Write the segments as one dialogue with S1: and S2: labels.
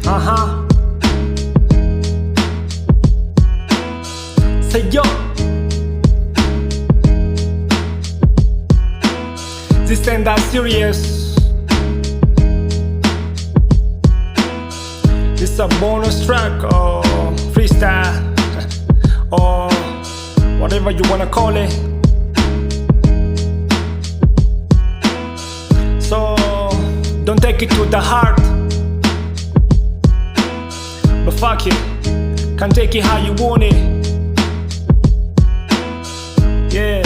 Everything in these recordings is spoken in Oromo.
S1: Uh-huh. Say yo. This ain't that serious. This a bonus track or freestyle or whatever you wanna call it. So don't take it to the heart, but fuck it, can take it how you want it. Yeah.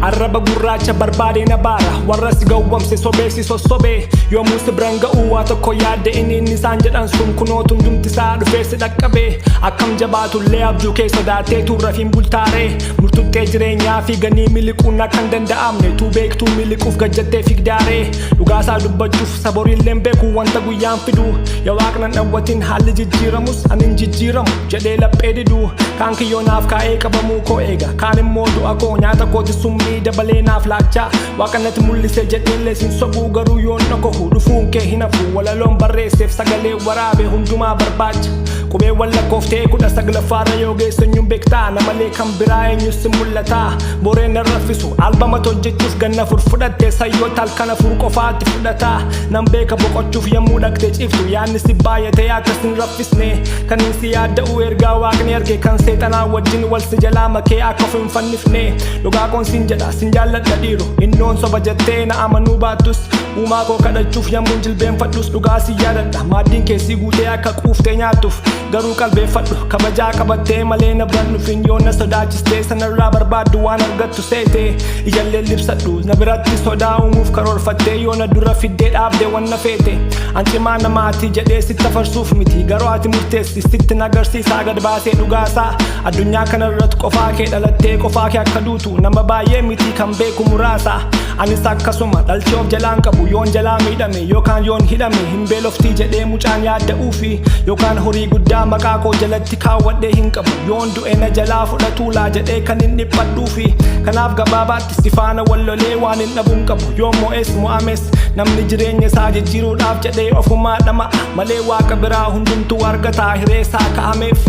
S1: Arraba gurraacha barbaade na baara, warra si gowwamse sobee si sossobee, yoomuu si biraan ga'uu waa tokko yaadde inni inni isaan jedhan sun kunootu hundumti isaa dhufee si dhaqqabee, akkam jabaatullee abjuu kee sodaatee tuurra fi bultaaree murtuttee jireenyaa fi ganii miliquun akka hin danda'amne tuu beektuu miliquuf gajjattee figdaaree, dhugaasaa dubbachuuf saboriilleen beeku wanta guyyaan fidu, yaa waaqnan dhawwatin haalli jijjiiramus ani hin jijjiiramu jedhee laphee didu, kaan kiyyoonaaf kaa'ee qabamuu koo eega, kaan immoo du'a koo nyaata kooti summii dabalee naaf laachaa, waaqa natti mul'ise jedheellee sin sobuu, garuu yoon dhokohu dhufuun kee hin hafu, walaloon barreesseef sagalee waraabe hundumaa barbaacha, qubeewwan lakkooftee 19ffaarra yoo geesse eenyuun beektaa, namalee kan biraa eenyus si mul'ataa, boreen na raffisu albama hojjechuuf ganna fudhatte sayyoota halkan afur qofaatti fudhataa, nan beeka boqochuuf yommuu dhaqxee ciiftu yaadni si baay'atee akkas hin raffisne, kan hin si yaadda'u ergaa waaqni arge kan seexanaa wajjin wal si jalaa makee akka of hin fannifne, dhugaa koon sin jedha sin jaalladha dhiiru innoon soba jettee na amanuu baattus, uumaa koo kadhachuuf yommuun jilbeenfadhus dhugaa si yaadadha, maaddiin keessi guutee akka quuftee nyaattuuf garuu qalbeeffadhu kabajaa qabattee malee na biraan dhufin yoo na sodaachistee sanarraa barbaaddu waan argattu seete, ijallee libsadhu na biratti sodaa uumuuf karoorfattee yoo na dura fiddee dhaabde wanna feete, an cimaa namaati jedhee sitti afarsuuf miti, garuu ati murteessi sitti nagarsiisaa gad baasee dhugaasaa, addunyaa kanarratti qofaa kee dhalattee qofaa kee akka duutu nama baay'ee miti kan beeku muraasa, anis akkasuma dhalchee of jalaan qabu yoon jalaa miidhame yookaan yoon hidhame hin beeloftii jedhee mucaan yaadda'uufi yookaan horii guddaa maqaa koo jalatti kaawwadhee hin qabu yoon du'e na jalaa fudhatuulaa jedhee kan hin dhiphadhuufi, kanaaf gabaabaatti si faana wallolee waan hin dhabuun qabu yoon mo'es mo'ames namni jireenya isaa jijjiiruudhaaf jedhee ofumaa dhama'a malee waaqa biraa hundumtuu argataa hireessaa ka'ameef.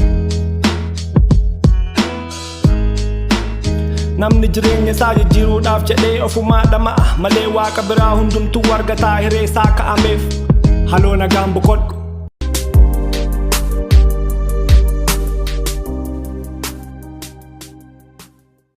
S1: Namni jireenya isaa jijjiiruudhaaf jedhee ofumaa dhama'a malee waaqa biraa hundumtuu argataa hireessaa ka'ameef. Haloo nagaan boqodhu.